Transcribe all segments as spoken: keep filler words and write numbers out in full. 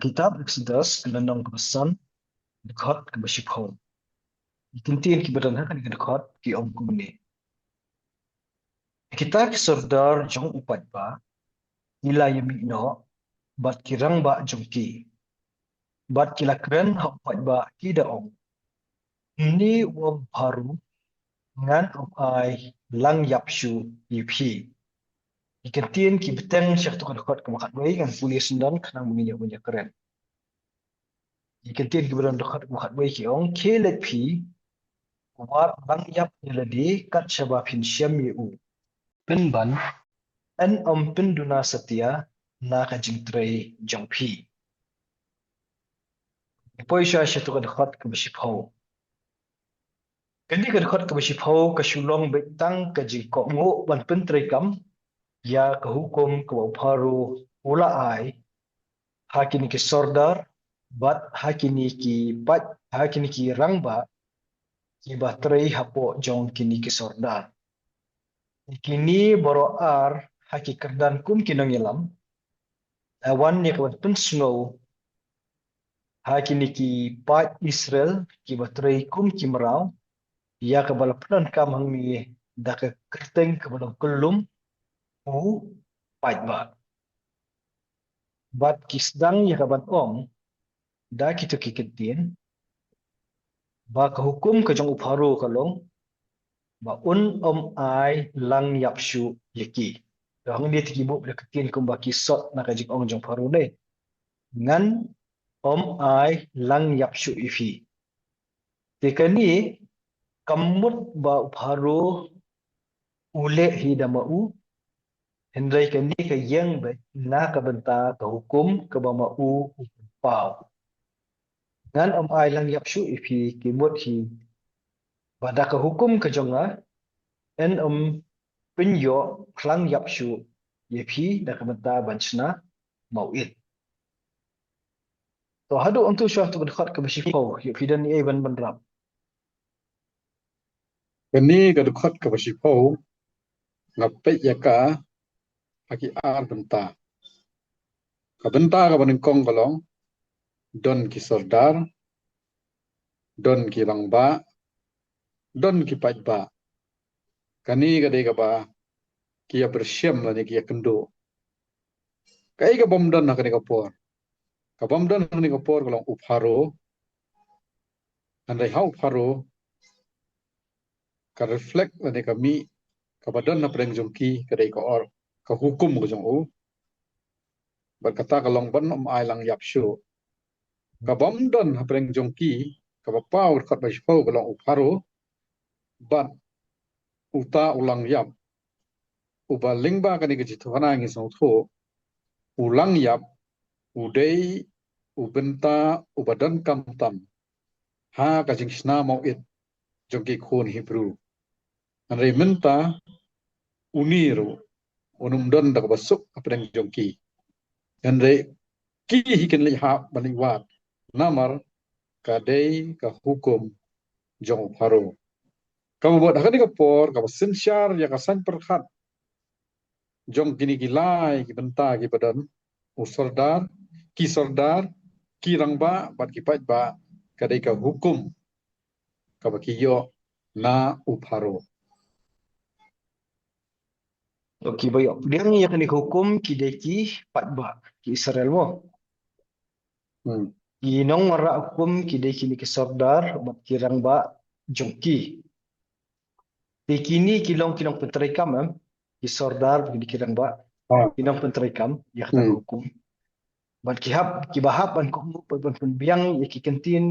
Kitab Eksodus, ka lynnong kaba san, dkhot kaba shiphew. Ki kyntien kiba don ha kane ka dkhot ki ong kumne. Kita ki sordar jong u paidbah ki la ïamih noh bad ki rangbah jong ki, bad ki la kren ha u paidbah ki da ong, Kumne u ong u Pharaoh, ngan ym ai lang ïap shuh ïa phi. Ki kyntien ki bteng sha katu ka dkhot kaba khatwei, ngan pule syndon khnang ba ngin ïoh ban ïakren. Ki kyntien kiba don dkhot kaba khatwei ki ong, khie leit phi, wad lang ïap ïa lade kat shaba phin shem ïa u. Pynban, yn ym pynduna satia na ka jingtrei jong phi. Poi sha sha katu ka dkhot kaba shiphew. Kane ka dkhot kaba shiphew ka shu long beit tang ka jingkohnguh ban pyntreikam ïa ka hukum kaba u Pharaoh u la ai ha kine ki sordar bad ha kine ki paid, ha kine ki rangbah kiba trei hapoh jong kine ki sordar. Kine baroh ar ha ki kyrdan kum ki nongïalam, la wan ïa ka ban pynsngew ha kine ki paid Israel kiba trei kum ki mraw, ïa kaba la pyndonkam hangne da ka kyrteng kaba long kyllum u paidbah. Bad ki sdang ïa ka ban ong da kito ki kyntien, ba ka hukum ka jong u Pharaoh ka long ba un ym ai lang ïap shuh ïa ki. Te hangne te ki buh da ka kyntien kumba ki sot na ka jingong jong u Pharaoh ne, ngan ym ai lang ïap shuh ïa phi. Te kane kam mut ba u Pharaoh u leh hi da ma u, hynrei kane ka ïeng beit na ka bynta ka hukum kaba ma u u pynpaw. Ngan ym ai lang ïap shuh ïa phi, ki mut hi ba da ka hukum ka jong nga yn ym pynïoh lang ïap shuh ïa phi na ka bynta ban shna mawit. To haduh hangto shuwa, to ka dkhot kaba shiphew, ïoh phi don ei ban ban rap. Kane ka dkhot kaba shiphew nga peit ïa ka ha ki ar bynta. Ka bynta kaba nyngkong ka long, don ki sordar, don ki rangbah, don ki paidbah. Kane ka dei kaba ki ïa pyrshim lane ki ïa kynduh. Kaei kabym don ha kane ka por? Kabym don ha kane ka por ka long u Pharaoh. Hynrei ha u Pharaoh ka reflect lane ka mih, kaba don hapdeng jong ki ka dei ka or, ka hukum ka jong u. Bad kata ka long ban ym ai lang ïap shuh. Kabym don hapdeng jong ki, kaba paw dkhot ba shiphew ka long u Pharaoh, bad uta u lang ïap, uba lyngba kane ka jingthoh khana ngi sngewthuh, u lang ïap u dei u bynta uba donkam tam ha ka jingshna mawit jong ki khun Hebru. Hynrei mynta une ruh un ym don da kaba suk hapdeng jong ki. Hynrei ki hi kin leit hap ban leit wad, namar ka dei ka hukum jong u Pharaoh. Kaba bud ha kane ka por kaba synshar ïa ka saiñ pyrkhat jong kine ki lai ki bynta kiba don, u sordar, ki sordar, ki rangbah bad ki paidbah, ka dei ka hukum kaba ki ïoh na u Pharaoh. To kiba ïoh pdiang ïa kane ka hukum ki dei ki paidbah, ki Israel mo. Hmm. Ki nongwanrah hukum ki dei kine ki sordar bad ki rangbah jong ki. Te kine ki long ki nongpyntreikam, em, ki sordar bad ki rangbah, ah, ki nongpyntreikam ïa kata ka, hmm, hukum. Bad ki hap, kiba hap ban kohnguh bad ban pynbiang ïa ki kyntien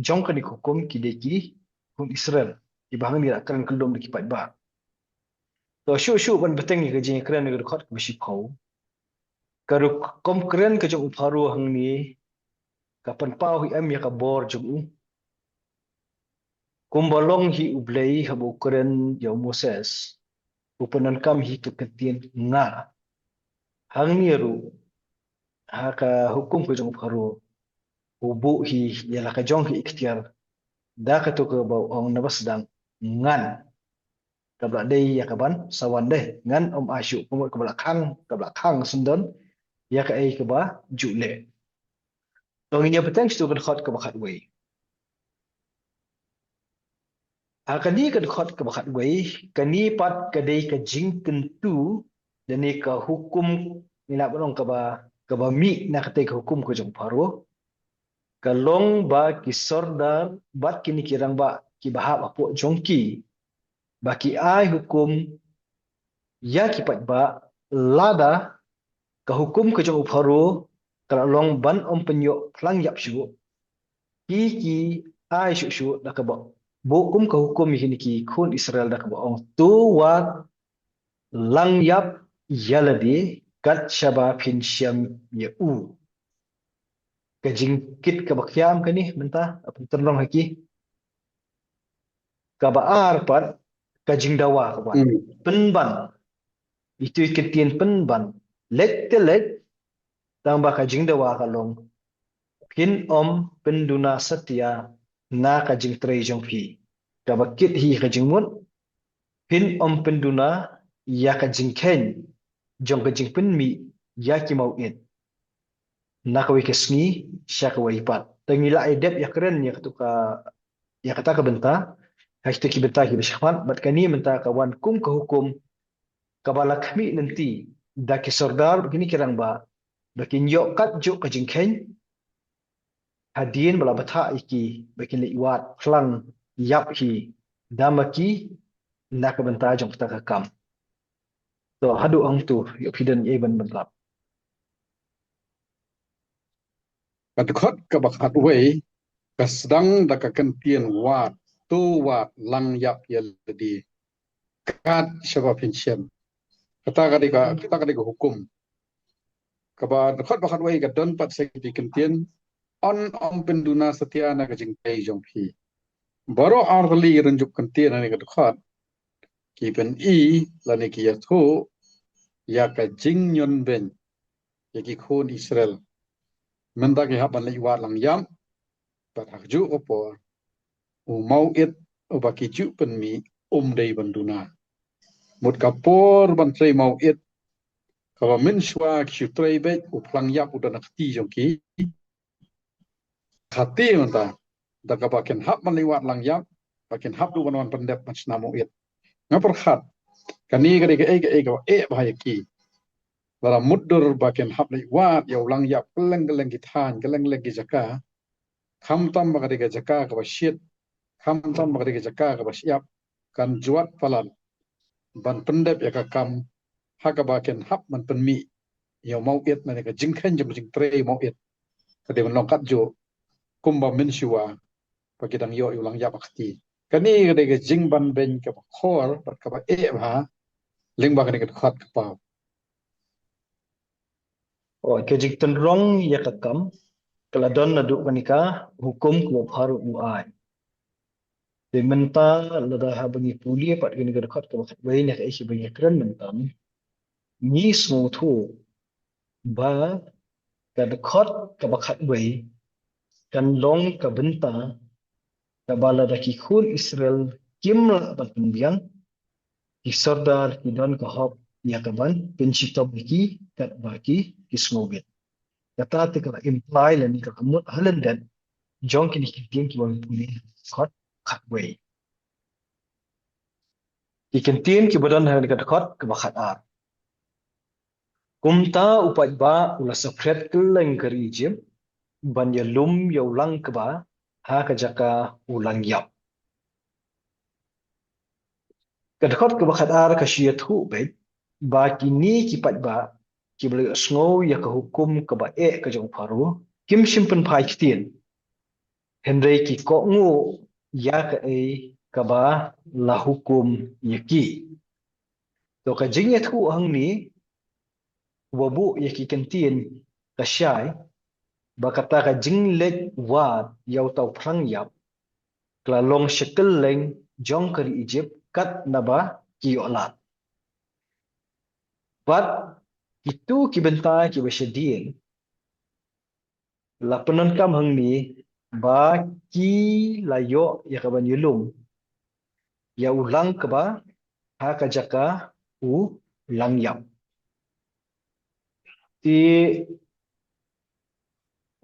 jong kane ka hukum ki dei ki khun Israel, kiba hangne la kren kyllum da ki paidbah. To shuh shuh ban bteng ïa ka jingkren ïa ka dkhot kaba shiphew. Ka rukom kren ka jong u Pharaoh hangne ka pynpaw hi em ïa ka bor jong u? Kumba long hi U Blei haba u kren ïa u Moses, u pyndonkam hi ka kyntien nga. Hangne ruh ha ka hukum ka jong u Pharaoh u buh hi ïa la ka jong ka iktiar da kato kaba u ong na ba sdang, ngan. Kaba la dei ïa ka ban sa wan dei, ngan ym ai shuh, kumno kaba la khang, kaba la khang syndon ïa kaei kaba ju leh. To ngin ïa bteng shuh ka dkhot kaba khatwei. Ha kane ka dkhot kaba khatwei, kane pat ka dei ka jingkyntu, lane ka hukum, ngi lah ban ong kaba, kaba mih na katei ka hukum ka jong u Pharaoh. Ka long ba ki sordar bad kine ki rangbah kiba hap hapoh jong ki, ba ki ai hukum ïa ki paidbah, lada ka hukum ka jong u Pharaoh ka la long ban ym pynïoh phlang ïap shuh, ki ki ai shuh shuh da kaba buh kum ka hukum ïa kine ki khun Israel da kaba ong, to wad lang ïap ïa lade kat shaba phin shem ïa u. Ka jingkit kaba khiam kane mynta, a pyntynrong ha ki. Kaba ar pat, ka jingdawa kaba wan. Hmm. Pynban. Itu i kyntien pynban. Leit te leit, tang ba ka jingdawa ka long, phin ym pynduna satia na ka jingtrei jong phi. Kaba kit hi ka jingmut, phin ym pynduna ïa ka jingkheiñ jong ka jingpynmih ïa ki mawit na kawei ka sngi sha kawei pat. Te ngi lah ïa dep ïa kren ïa katu ka, ïa kata ka bynta ha kita ki bynta kiba shakhmat, bad kane mynta ka wan kum ka hukum kaba la khmih lynti da ki sordar bad kine ki rangbah, ba kin ïoh kat juh ka jingkheiñ hadien ba la bthah ïa ki ba kin leit wad phlang ïap hi da ma ki na ka bynta jong kata ka kam. To haduh hangtu, ïoh phi don ei ban bynrap. Ka dkhot kaba khatwei ka sdang da ka kyntien wad, to wad lang ïap ïa lade kat shaba phin shem. Kata ka dei ka, kata ka dei ka hukum. Kaba dkhot ba khatwei ka don pat sa ki kyntien, yn ym pynduna satia na ka jingtrei jong phi. Baroh ar tylli ki rynjup kyntien ha kane ka dkhot ki pyni lane ki ïathuh ïa ka jingñion beiñ ïa ki khun Israel. Mynta ki hap ban leit wad lang ïap, bad ha kajuh ka por u mawit uba ki ju pynmih um dei ban duna. Mut ka por ban trei mawit, kaba mynshuwa ki shu trei beit, u phlang ïap u don ha kti jong ki. Kati mynta, da kaba kin hap ban leit wad lang ïap, ba kin hap ruh ban wan pyndep ban shna mawit. Nga pyrkhat, kane ka dei kaei kaei kaba eh bha ïa ki. Lada mutdur ba kin hap leit wad ïa u lang ïap kylleng kylleng ki thaiñ, kylleng kylleng ki jaka, khamtam ba ka dei ka jaka kaba shit, khamtam ba ka dei ka jaka kaba shyiap, kan jwat palat ban pyndep ïa ka kam ha kaba kin hap ban pynmih ïa u mawit, lane ka jingkheiñ jong ka jingtrei mawit. Ka dei ban long kat juh kumba mynshuwa ba ki dang ïoh ïa u lang ïap ha kti. Kane ka dei ka jingbanbeiñ kaba khor bad kaba eh bha lyngba kane ka dkhot ka paw. O, ka jingtynrong ïa ka kam ka la don naduh kane ka hukum kaba u Pharaoh u ai. Te mynta lada haba ngi pule pat kane ka dkhot kaba khatwei ne kaei kaba ngi kren mynta, ngi sngewthuh ba ka dkhot kaba khatwei kan long ka bynta kaba lada ki khun Israel kim lah ban pynbiang, ki sordar ki don ka hok ïa ka ban pynshitom ïa ki katba ki, ki sngewbit. Kata te ka la imply lane ka la mut ha lyndet jong kine ki kyntien kiba ngi pule ha ka dkhot khatwei. Ki kyntien kiba don ha kane ka dkhot kaba khatar. Kumta u paidbah u la saphriang kylleng ka ri Ijipt ban ïalum ïa u lang kba ha ka jaka u lang ïap. Ka dkhot kaba khatar ka shu ïathuh beit ba kine ki paidbah kiba la ïohsngew ïa ka hukum kaba eh ka jong u Pharaoh kim shym pynphai ktien. Hynrei ki kohnguh ïa kaei kaba la hukum ïa ki. To ka jingïathuh hangne, uba buh ïa ki kyntien ka shai ba kata ka jingleit wad ïa uta u phlang ïap ka la long sha kylleng jong ka ri Ijipt kat naba ki ïoh lad. Bad kitu ki bynta kiba shadien la pyndonkam hangne ba ki la ïoh ïa ka ban ïalum ïa u lang kba ha ka jaka u lang ïap. Te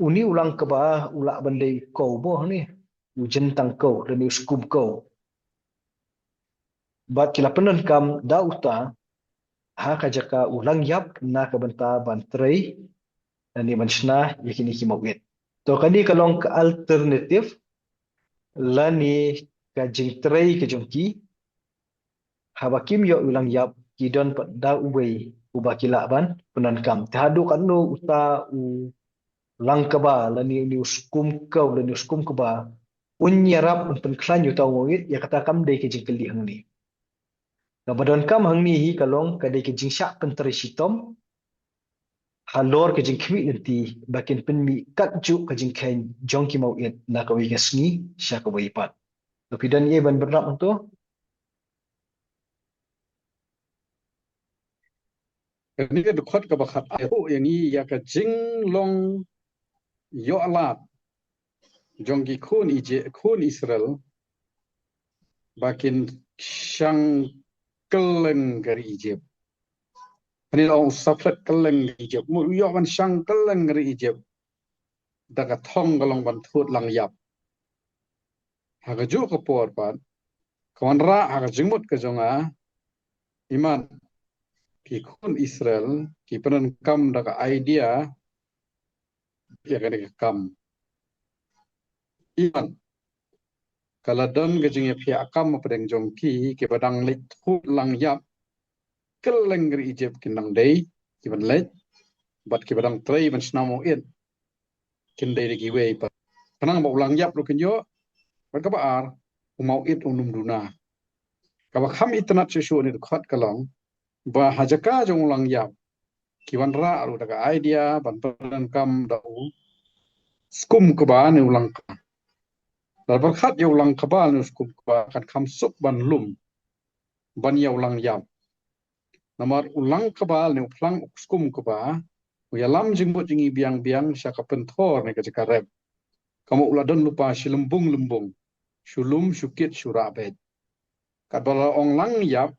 uni u lang kba u lah ban dei u kow bo, ni u jyntang kow lane u skum kow. Bad ki la pyndonkam da uta ha ka jaka u lang ïap na ka bynta ban trei lane ban shna ïa kine ki mawit. To kane ka long ka alternative lane ka jingtrei ka jong ki. Haba kim ïoh u lang ïap, ki don pat da uwei uba ki lah ban pyndonkam. Te haduh katno uta u lang kba lane uni u skum kow lane u skum kba un ïarap, un pynkhlaiñ uta u mawit, ïa kata kam dei ka jingkylli hangne. Kaba donkam hangne hi ka long ka dei ka jingshah pyntrei shitom halor ka jingkhmih lynti ba kin pynmih katjuh ka jingkheiñ jong ki mawit na kawei ka sngi sha kawei pat. To phi don ei ban bynrap hangto? Kane ka dkhot kaba khat ai ïa ngi ïa ka jinglong ïoh lad jong ki khun Ije-, khun Israel ba kin shang kylleng ka ri Egypt. Ani la ong sa phlet kylleng ka ri Egypt. Mut u ïoh ban shang kylleng ka ri Egypt da ka thong ka long ban thut lang ïap. Ha kajuh ka por pat ka wanrah ha ka jingmut ka jong nga, imat ki khun Israel ki pyndonkam da ka idea ïa kane ka kam. Imat ka la don ka jingïaphiah kam hapdeng jong ki, kiba dang leit thut lang ïap kylleng ka ri Egypt kin dang dei kiban leit, bad kiba dang trei ban shna mawit kin dei da kiwei pat. Khnang ba u lang ïap ruh kin ïoh, bad kaba ar, u mawit un ym duna. Kaba kham itynnad shuh shuh na kane ka dkhot ka long ba ha jaka jong u lang ïap, ki wanrah ruh da ka idea ban pyndonkam da u skum kba ne u lang kba. Lada pyrkhat ïa u lang kba ne u skum kba kan kham suk ban lum ban ïa u lang ïap. Namar u lang kba ne u phlang u skum kba u ïalam jingmut jong ngi biang biang sha ka pynthor ne ka jaka rep. Ka mut u la don lypa shi lymbung lymbung, shu lum, shu kit, shu rah beit. Katba la ong lang ïap,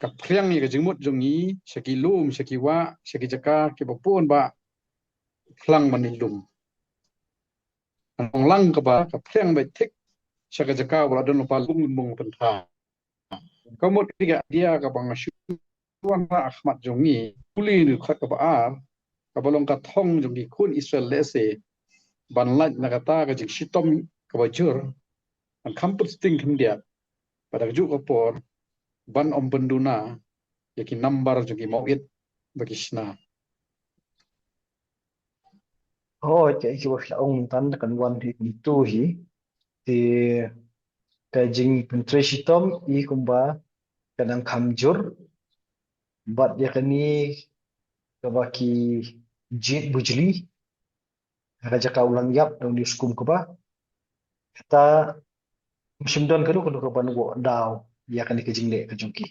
ka phriang ïa ka jingmut jong ngi sha ki lum, sha ki wah, sha ki jaka kiba bun ba phlang ban ïalum. Ong lang kba ka phriang beit thik sha ka jaka ba la don lypa lymbung lymbung pynthor. Ka mut kane ka idea kaba nga shu wanrah ha khmat jong ngi, pule na ka dkhot kaba ar, kaba long ka thong jong ki khun Israel lehse ban lait na kata ka jingshitom kaba jur, ban kham pynsting khyndiat, bad ha kajuh ka por ban ym pynduna ïa ki nambar jong ki mawit ba ki shna. Hooid, kaei kaba phi la ong mynta kan wan hi kumto hi. Te ka jingpyntrei shitom i kumba ka dang kham jur, bad ïa kane kaba ki jied bujli ha ka jaka u lang ïap da une u skum kba. Kata ym shym don kano kano kaban ïoh daw ïa kane ka jingleh ka jong ki.